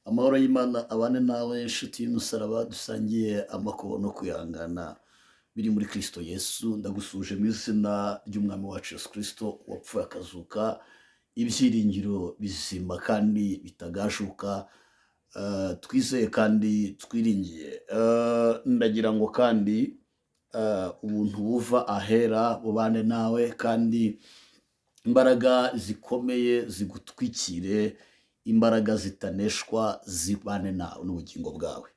Amahoro y'Imana abane nawe inshuti y'umusaraba dusangiye amakuba no kwihangana biri muri Kristo Yesu. Ndagusuje mu izina ry'Umwami wacu Yesu Kristo wapfuye akazuka, ibyiringiro bizima kandi bitagashuka, twizeye kandi twiringiye. Ndagira ngo kandi ubuntu buva ahera bubane nawe, kandi imbaraga zikomeye zigutwikire, imbaraga zitaneshwa zibane nawe n'ubugingo bwawe.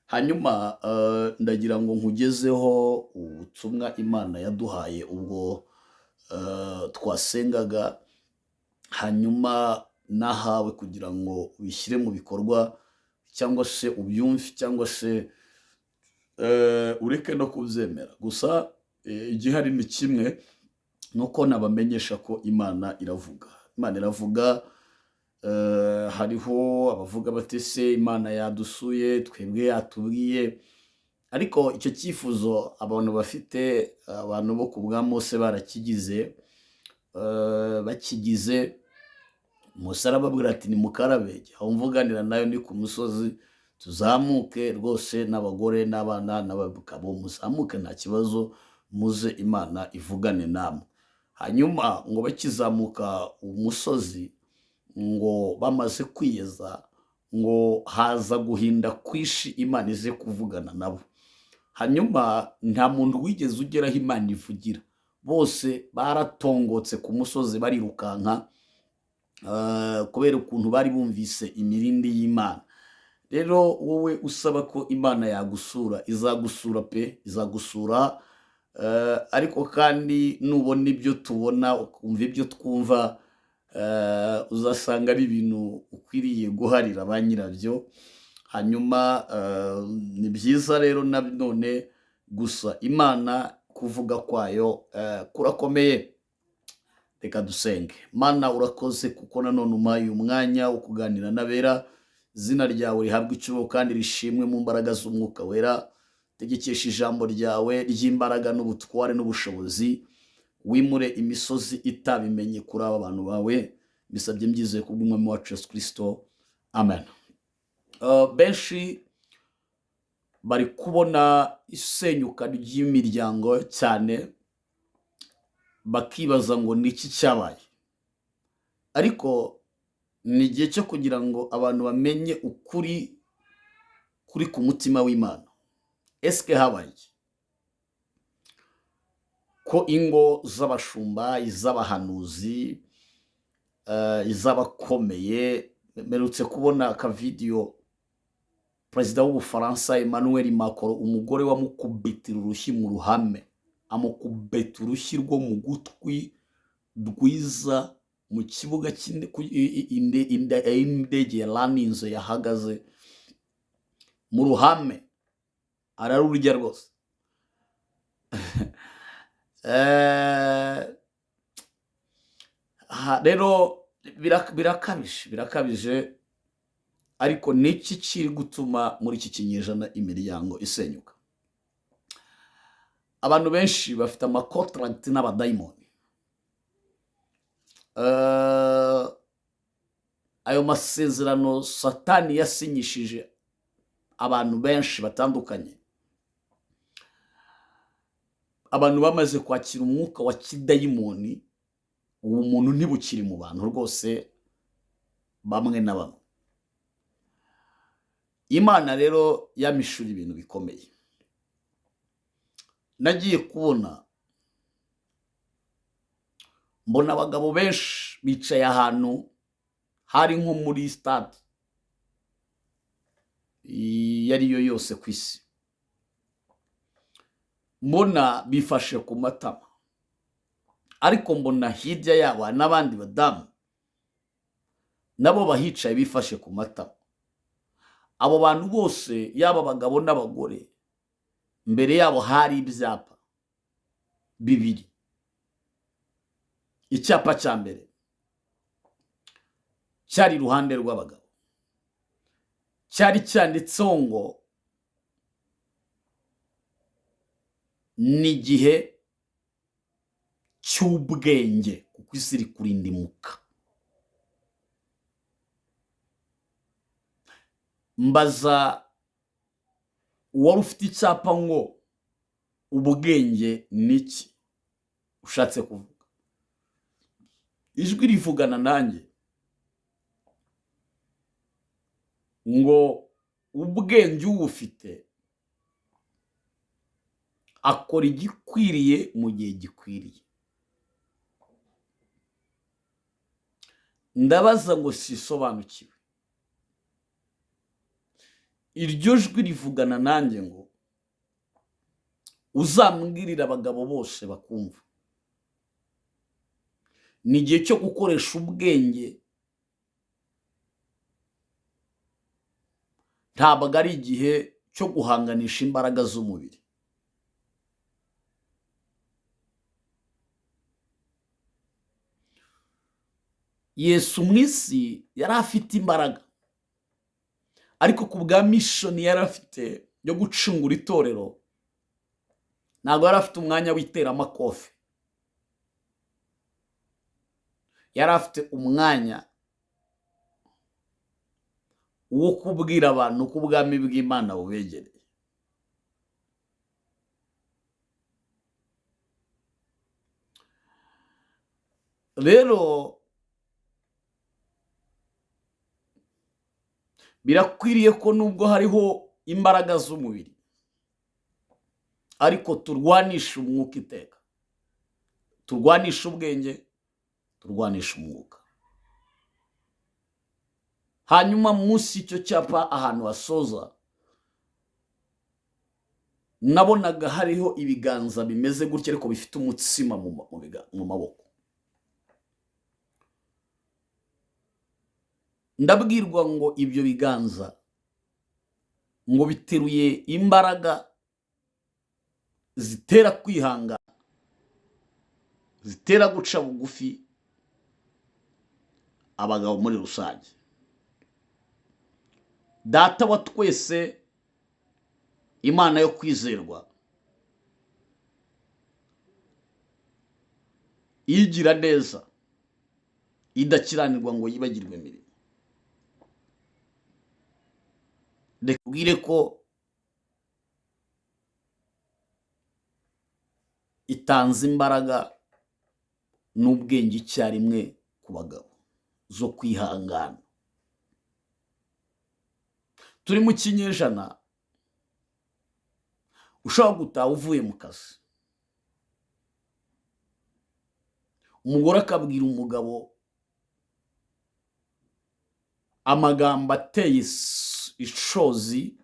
Hanyuma ndagira ngo nkugezeho ubutumwa Imana yaduhaye ubwo twasengaga, hanyuma nahawe kugira ngo ubishyire mu bikorwa, cyangwa se ubyumve, cyangwa se ureke no kubyemera. Gusa igihari ni kimwe, ni uko nabamenyesha ko Imana iravuga. Imana iravuga. Hariho abavuga bati se Imana yadusuye, twebwe yatubwiye, ariko icyo cyifuzo abantu bafite, abantu bo ku bwa Mose barakigize, bakigize Mose arababwira ati nimukarabe, aho mvuganira nayo ni ku musozi, tuzamuke rwose n'abagore n'abana n'abagabo, muzamuke nta kibazo, muze Imana ivugane namwe. Hanyuma ngo bakizamuka umusozi, ngo bamaze kwiyeza, ngo haza guhinda kwishi Imana ize kuvugana nabo. Hanyuma nta muntu wigeze ugeraho Imana ivugira, bose baratongotse ku musozi barirukanka, kubera ukuntu bari bumvise imirindi y'Imana. Rero wowe usaba ko Imana yagusura, izagusura pe, izagusura. Ariko kandi nubona ibyo tubona, ukumva ibyo twumva, uzasanga ari ibintu ukwiriye guharira ba nyirabyo. Hanyuma ni byiza rero na none gusa Imana kuvuga kwayo kurakomeye. Reka dusenge. Mana, urakoze kuko nanone umpaye umwanya wo kuganira n'abera. Izina ryawe rihabwe icyubahiro kandi rishimwe mu mbaraga z'Umwuka Wera. Tegekesha ijambo ryawe ry'imbaraga n'ubutware n'ubushobozi, wimure imisozi itabimenye kuri aba bantu bawe. Bisabye mbyizeye kubw'Umwami wacu Yesu Kristo, amen. Benshi bari kubona isenyuka ry'imiryango cyane, bakibaza ngo ni iki cyabaye, ariko ni igihe cyo kugira ngo abantu bamenye ukuri kuri ku mutima w'Imana. Esike habaye iki? Ko ingo z'abashumba, iz'abahanuzi, iz'abakomeye, mperutse kubona akavidiyo perezida w'Ubufaransa Emmanuel Macron, umugore wamukubitira urushyi mu ruhame, amukubita urushyi rwo mu gutwi rwiza mu kibuga indege ya laninze yahagaze mu ruhame, ararurya rwose. Rero birakabije, birakabije. Ariko niki kiri gutuma muri iki kinyejana imiryango isenyuka? Abantu benshi bafite amakontragiti n'abadayimoni. Ayo masezerano Satani yasinyishije abantu benshi batandukanye, abantu bamaze kwakira umwuka wa kidayimoni, ubu muntu ntibukiri mu bantu rwose, bamwe na bamwe. Imana rero yamishura ibintu bikomeye. Nagiye kubona mbona abagabo benshi bicaye ahantu hari nko muri stade iyo ari yo yose ku isi, mbona bifashe ku matama, ariko mbona hirya yabo hari n'abandi badamu nabo bahicaye bifashe ku matama. Abo bantu bose, yaba abagabo n'abagore, mbere yabo hari ibyapa bibiri. Icyapa cya mbere cyari iruhande rw'abagabo, cyari cyanditseho ngo ni igihe cy'ubwenge kuko isi iri kurindimuka. Mbaza uwari ufite icyapa ngo ubwenge niki ushatse kuvuga. Ijwi rivugana nanjye ngo ubwenge ubufite akora igikwiriye mu gihe gikwiriye. Ndabaza ngo sisobanukiwe. Iryo jwi rivugana nanjye ngo uzambwirira abagabo bose bakumva. Ni igihe cyo gukoresha ubwenge, ntabwo ari igihe cyo guhanganisha imbaraga z'umubiri. Yesu mu isi yari afite imbaraga, ariko ku bwa mishoni yari afite yo gucungura itorero, ntabwo yari afite umwanya w'iteramakofe. Yari afite umwanya wo kubwira abantu ko ubwami bw'Imana bubegereye. Rero birakwiriye ko nubwo hariho imbaraga z'umubiri, ariko turwanisha umwuka iteka, turwanisha ubwenge, turwanisha umwuka. Hanyuma munsi icyo cyapa ahantu hasoza, nabonaga hariho ibiganza bimeze gutya ariko bifite umutsima mu maboko. Ndabwirwa ngo ibyo biganza ngo biteruye imbaraga zitera kwihangana, zitera guca bugufi abagabo muri rusange. Data wa twese, Imana yo kwizerwa, igira neza, idakiranirwa ngo yibagirwe imirimo. Reka ubwire ko itanze imbaraga n'ubwenge icyarimwe ku bagabo zo kwihangana. Turi mu kinyejana ushobora gutaha uvuye mu kazi, umugore akabwira umugabo amagambo ateye ishozi,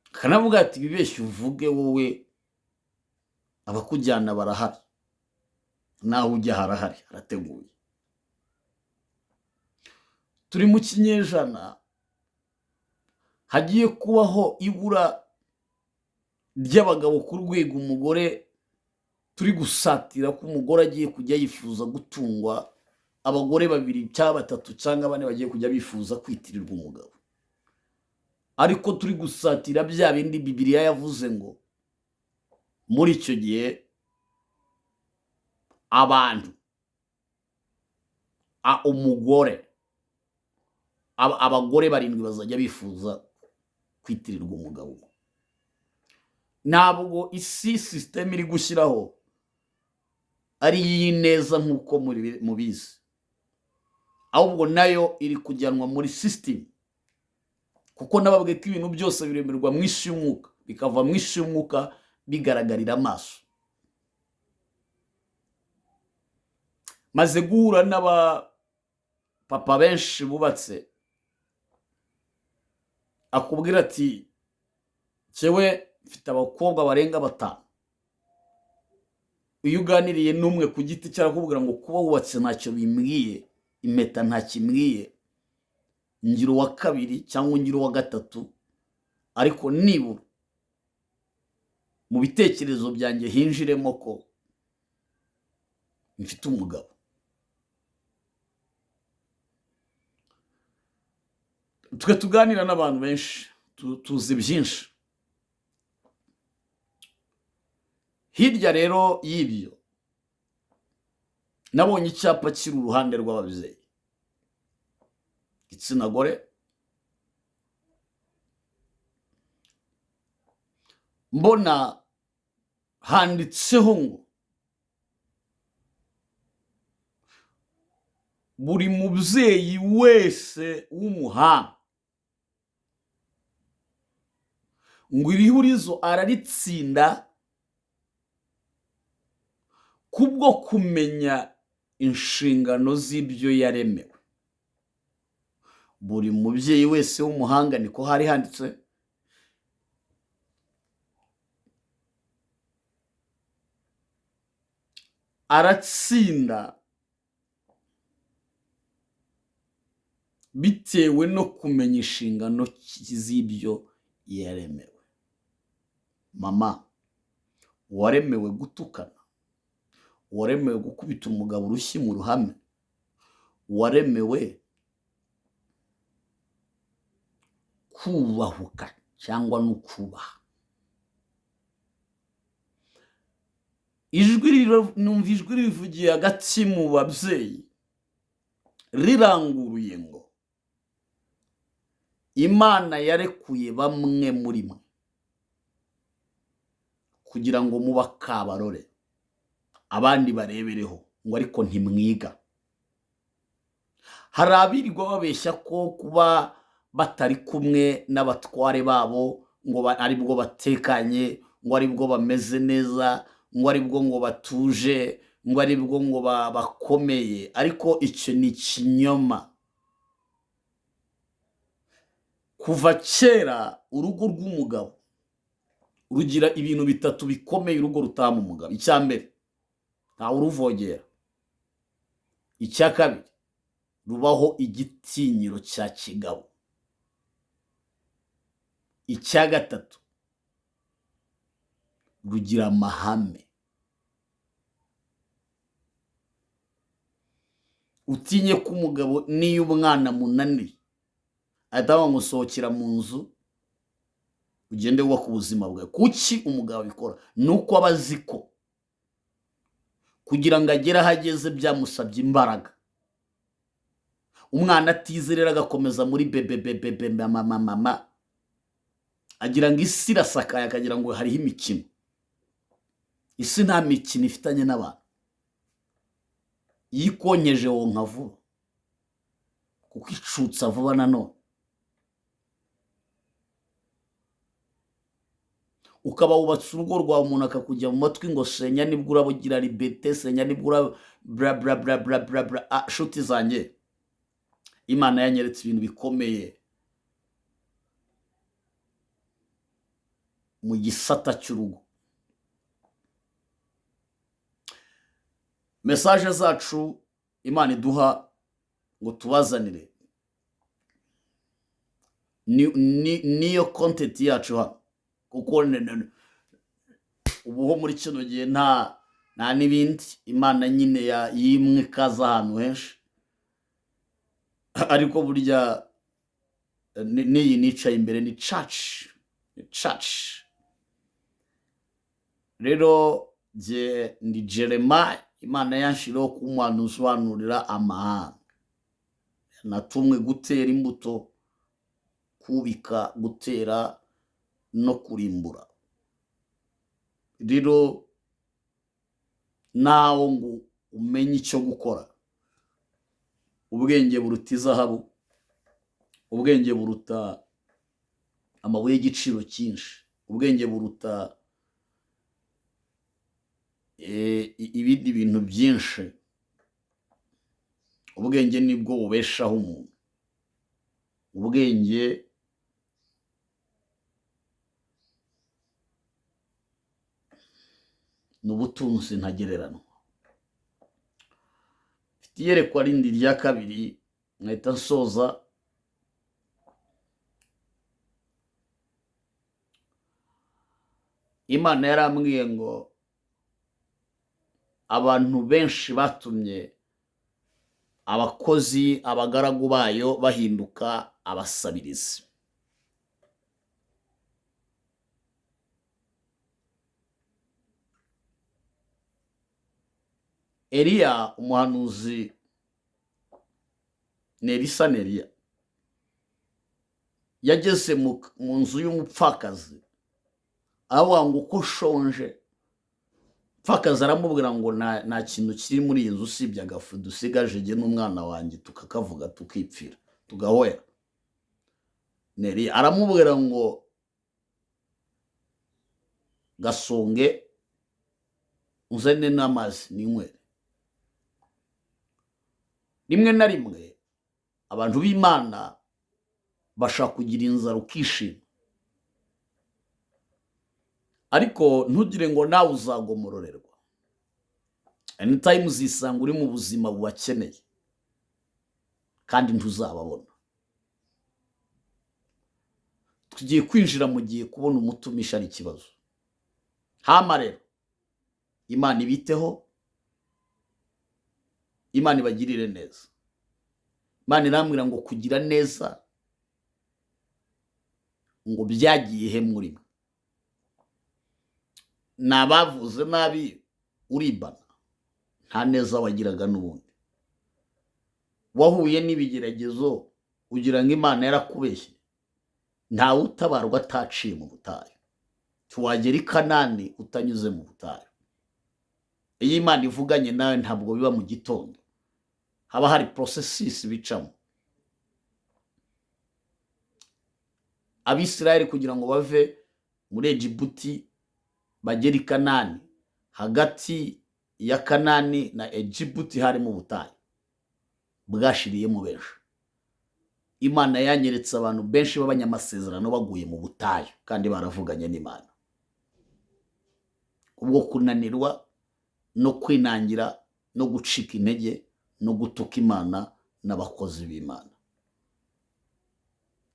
akanavuga ati bibeshye uvuge wowe, abakujyana barahari, naho ujya harahari, harateguye. Turi mu kinyejana hagiye kubaho ibura ry'abagabo ku rwego umugore turi gusatira ko umugore agiye kujya yifuza gutungwa abagore babiri cyangwa batatu cyangwa bane bagiye kujya bifuza kwitirirwa umugabo. Ariko turi gusatira bya bindi Bibiliya yavuze ngo muri icyo gihe abantu umugore abagore barindwi bazajya bifuza kwitirirwa umugabo. Ntabwo isi system iri gushyiraho ari iy'ineza nk'uko mubizi, ahubwo nayo iri kujyanwa muri system, kuko nababwiye ko ibintu byose biremerwa mu isi y'umwuka, bikava mu isi y'umwuka bigaragarira amaso. Maze guhura n'aba papa benshi bubatse, akubwira ati cyewe mfite abakobwa barenga 5. Iyo uganiriye n'umwe ku giti cye arakubwira ngo kuba wubatse ntacyo bimbwiye, impeta ntakimbwiye, ngira uwa kabiri cyangwa ngira uwa gatatu, ariko nibura mu bitekerezo byanjye hinjiremo ko mfite umugabo. Twe tuganira n'abantu benshi, tuzi byinshi. Hirya rero y'ibyo, nabonye icyapa kiri uruhande rw'ababyeyi, igitsina gore, Mbona handitseho ngo buri mubyeyi wese w'umuhanga ngo iri hurizo araritsinda kubwo kumenya inshingano z'ibyo yaremewe. Buri mubyeyi wese w'umuhanga, niko hari handitse, aratsinda bitewe no kumenya inshingano z'ibyo yaremewe. Mama, waremewe gutukana, waremewe gukubita umugabo urushyi mu ruhame, waremewe kubahuka cyangwa no kubaha. Ijwi numva ijwi rivugiye hagati mu babyeyi riranguruye ngo Imana yarekuye bamwe muri mwe kugira ngo mube akabarore, abandi barebereho, ngo ariko ntimwiga. Hari abirirwa babeshya ko kuba batari kumwe n'abatware babo ngo aribwo batekanye, ngo aribwo bameze neza, ngo aribwo ngo batuje, ngo aribwo ngo bakomeye, ariko icyo ni ikinyoma. Kuva kera urugo rw'umugabo rugira ibintu bitatu bikomeye. Urugo rutaha umugabo: icya mbere, ntawe uruvogera; icya kabiri, rubaho igitinyiro cya kigabo; icya gatatu, rugira amahame. Utinye ko umugabo niyo umwana munaniye ahita bamusohokera mu nzu, ugende wubaka ubuzima bwawe. Kuki umugabo abikora? Ni uko aba azi ko kugira ngo agere aho ageze byamusabye imbaraga. Umwana atize rero agakomeza muri bebe bebe mama mama, agira ngo isi irasakaye, akagira ngo hariho imikino. Isi nta mikino ifitanye n'abantu. Iyo ikonkeje wonka vuba, kuko icutsa vuba nanone. Ukaba wubatse urugo rwawe, umuntu akakujya mu matwi ngo senya nibwo urabugira liberté, senya nibwo uraba bla bla bla bla bla bla. Nshuti zanjye, Imana yanyeretse ibintu bikomeye mu gisata cy'urugo. Message zacu Imana iduha ngo tubazanire niyo content yacu hano, kuko ubu ho muri kino gihe nta n'ibindi. Imana nyine yimwe ikaza ahantu henshi, ariko burya n'iyi nicaye imbere ni church, ni church. Rero jye ndi Jeremiah, Imana yanshiriyeho kuba umuhanuzi uhanurira amahanga. Natumwe gutera imbuto, kubika, gutera no kurimbura. Rero nawe ngo umenye icyo gukora, ubwenge buruta izahabu, ubwenge buruta amabuye y'igiciro cyinshi, ubwenge buruta ibindi bintu byinshi. Ubwenge nibwo bubeshaho umuntu. Ubwenge ni ubutunzi ntagereranwa. Mfite iyerekwa rindi rya kabiri nkahita nsoza. Imana yarambwiye ngo abantu benshi batumye abakozi abagaragu bayo bahinduka abasabirizi. Eliya umuhanuzi, ni Elisa, ni Eliya, yageze mu nzu y'umupfakazi Avuga ngo uko ushonje. Umupfakazi aramubwira ngo nta kintu kiri muri iyi nzu usibye agafu dusigaje jye n'umwana wanjye, tukakavuga tukipfira tugahwera. Neri aramubwira ngo gasonge uzane n'amazi ninywere. Rimwe na rimwe abantu b'Imana bashaka kugira inzara ukishima, ariko ntugire ngo nawe uzagomororerwa. Anytime uzisanga uri mu buzima bubakeneye kandi ntuzababona. Tugiye kwinjira mu gihe kubona umutumishi ari ikibazo. Hama rero Imana ibiteho, Imana ibagirire neza. Imana irambwira ngo kugira neza ngo byagiye he muri mwe. Nabavuze nabi uribana, nta neza wagiraga n'ubundi. Wahuye n'ibigeragezo ugira ngo Imana yarakubeshye. Ntawe utabarwa ataciye mu butayu. Ntiwagera i Kanani utanyuze mu butayu. Iyo Imana ivuganye nawe ntabwo biba mu gitondo, haba hari processes bicamo. Abisirayeli kugira ngo bave muri Egiputi bagere i Kanani, hagati ya Kanani na Egiputi harimo ubutayu bwashiriyemo benshi. Imana yanyeretse abantu benshi b'abanyamasezerano baguye mu butayu kandi baravuganye n'Imana. Ubwo kunanirwa no kwinangira no gucika intege no gutuka Imana n'abakozi b'Imana.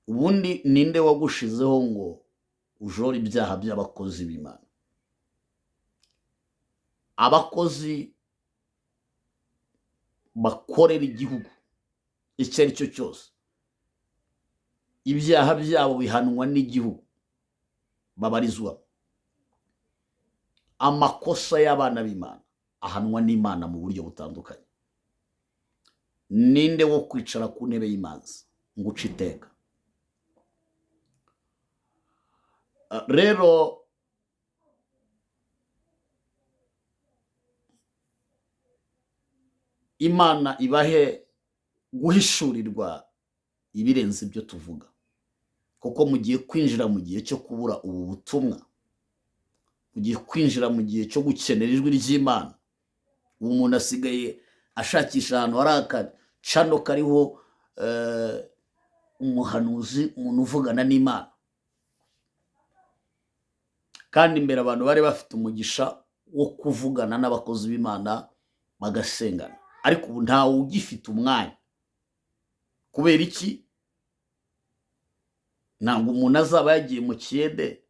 Ubundi ninde wagushizeho ngo ujore ibyaha by'abakozi b'Imana? Abakozi bakorera igihugu icyo ari cyo cyose, ibyaha byabo bihanwa n'igihugu babarizwa. Amakosa y'abana b'Imana ahanwa n'Imana mu buryo butandukanye. Ninde wo kwicara ku ntebe y'imanza ngo uce iteka? Rero Imana ibahe guhishurirwa ibirenze ibyo tuvuga, kuko mugiye kwinjira mu gihe cyo kubura ubu butumwa, mugiye kwinjira mu gihe cyo gukenera ijwi ry'Imana. Ubu umuntu asigaye ashakisha ahantu hari akacano kariho umuhanuzi, umuntu uvugana n'Imana. Kandi mbere abantu bari bafite umugisha wo kuvugana n'abakozi b'Imana bagasengana, ariko ubu ntawe ugifite umwanya. Kubera iki? Ntabwo umuntu azaba yagiye mu kiyede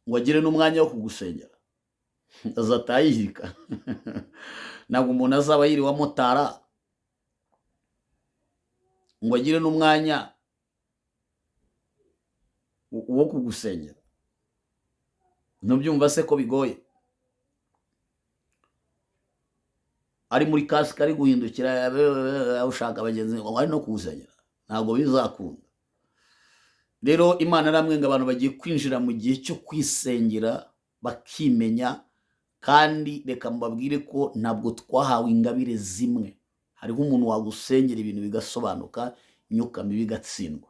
ngo agire n'umwanya wo kugusengera, azataha yihirika. Ntabwo umuntu azaba yiriwe amotara ngo agire n'umwanya wo kugusengera. Ntubyumva se ko bigoye? Ari muri kasike ari guhindukira ushaka abagenzi ngo ari no kugusengera, ntabwo bizakunda. Rero Imana aramwenga abantu bagiye kwinjira mu gihe cyo kwisengera bakimenya. Kandi reka mbabwire ko ntabwo twahawe ingabire zimwe. Hariho umuntu wagusengera ibintu bigasobanuka, imyuka mibi igatsindwa.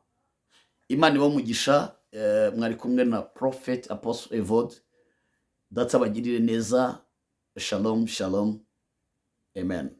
Imana ibahe umugisha. Mwari kumwe na Prophet Apostle Evode. Data abagirire neza. Shalom, shalom. Amen.